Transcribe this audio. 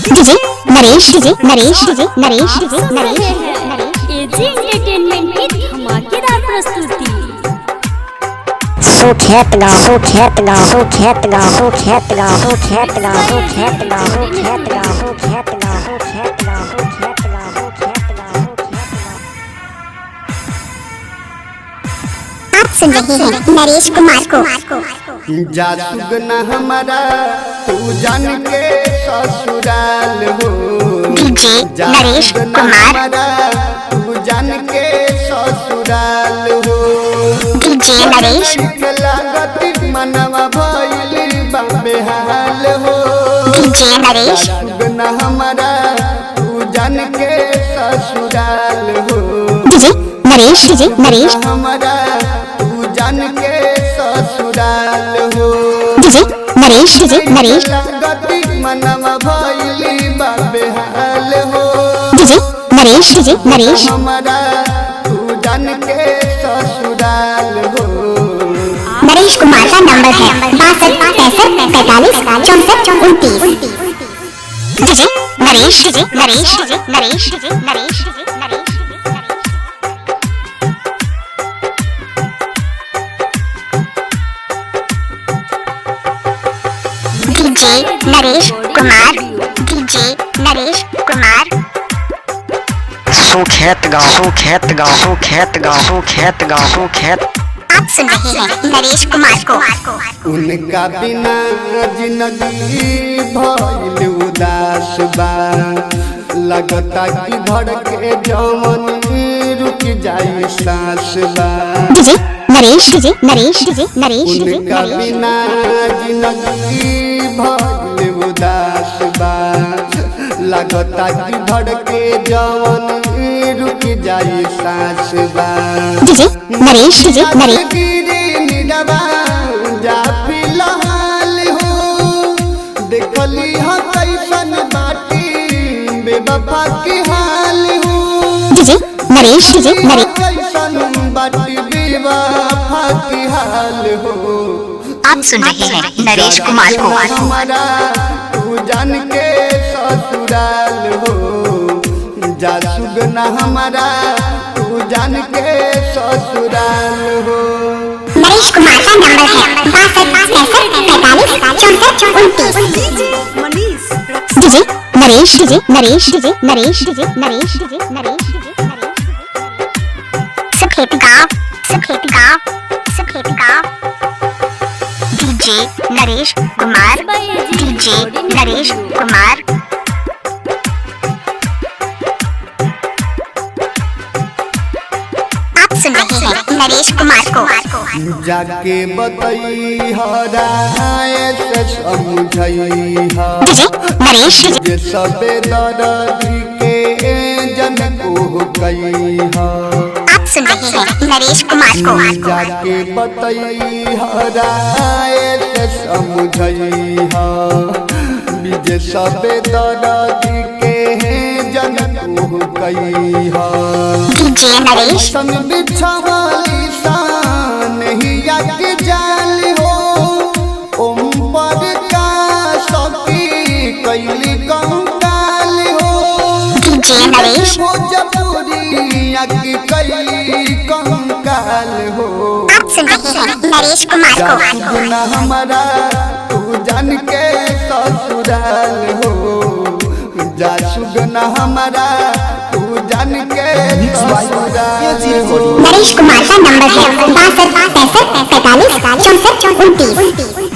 DJ Naresh DJ Naresh DJ Naresh आप DJ सुन नरेश रहे हैं एजी एंटरटेनमेंट की धमाकेदार प्रस्तुति। सुखेत गांव सुखेत गांव सुखेत गांव सुखेत गांव सुखेत गांव सुखेत गांव सुखेत गांव सुखेत गांव सुखेत गांव सुखेत गांव सुखेत गांव सुखेत गांव। आप सुन रहे हैं नरेश कुमार को। जा सुगना हमारा तू जान के ससुराल हो। डीजे जा नरेश सुगना कुमार। हमारा तू जान के ससुराल हो। डीजे नरेश लागत मनवा भइल बा बेहाल हो। डीजे नरेश सुगना हमारा तू जान के ससुराल हो। डीजे नरेश डीजे नरेश हमारा तू जान के ससुराल हो। डीजे नरेश डीजे नरेश गति मनवा भइली बा बेहाल हो। डीजे नरेश डीजे नरेश हमारा तू जान के ससुराल हो। नरेश कुमार का नंबर है 62 65 45 64 29। DJ Naresh DJ Naresh DJ Naresh DJ Naresh DJ Naresh DJ Naresh. DJ Naresh Kumar DJ Naresh Kumar. Sukhet गांव सुखेत गांव सुखेत गांव सुखेत गांव सुखेत। आप सुन रहे हैं नरेश कुमार को। उनका बिना जिंदगी भइल उदास बा। लगता कि धड़के जवन रुक जाई सांस बा। DJ Naresh DJ Naresh DJ Naresh DJ उनका नरेश बिना जिंदगी भइल उदास बा। लगता कि धड़के जवन रुक जाई सांस बा। डीजे नरेश डीजे नरेश गिरी निडवा जा फिलहाल हो। देखली हो कैसन बाटी बेवफा के हाल हो। डीजे नरेश डीजे नरेश कैसन बाटी बेवफा के हाल हो। आप सुन रहे हैं नरेश कुमार को। हमारा तू जान के ससुराल हो। जा सुगना हमारा तू जान के ससुराल हो। नरेश कुमार का नंबर है 62 65 45 64 29। DJ Manish DJ Naresh DJ Naresh DJ Naresh DJ Naresh DJ Naresh DJ Naresh. Sukhet गांव सुखेत गांव सुखेत गांव। DJ Naresh Kumar DJ Naresh Kumar. आप सुन रहे हैं नरेश कुमार को। जाके बतई हराए से समझई हा। डीजे नरेश डीजे जे सबे दर्द के जन को कई हा। आप सुन रहे हैं नरेश कुमार को। जाके बतई हराए से समझई हा। जे सबे दर्द के जन को कई हा। डीजे नरेश संग बिछवाली सान हिया के जाल हो। ओम पर का सकी कैली कंकाल हो। डीजे नरेश भोजपुरिया की कैली कंकाल हो। आप सुन रहे हैं नरेश कुमार को। सुना हमारा तू जान के ससुराल हो। जा सुगना हमारा तू जान के ससुराल हो। नरेश कुमार का नंबर है 62 65 45 64 29।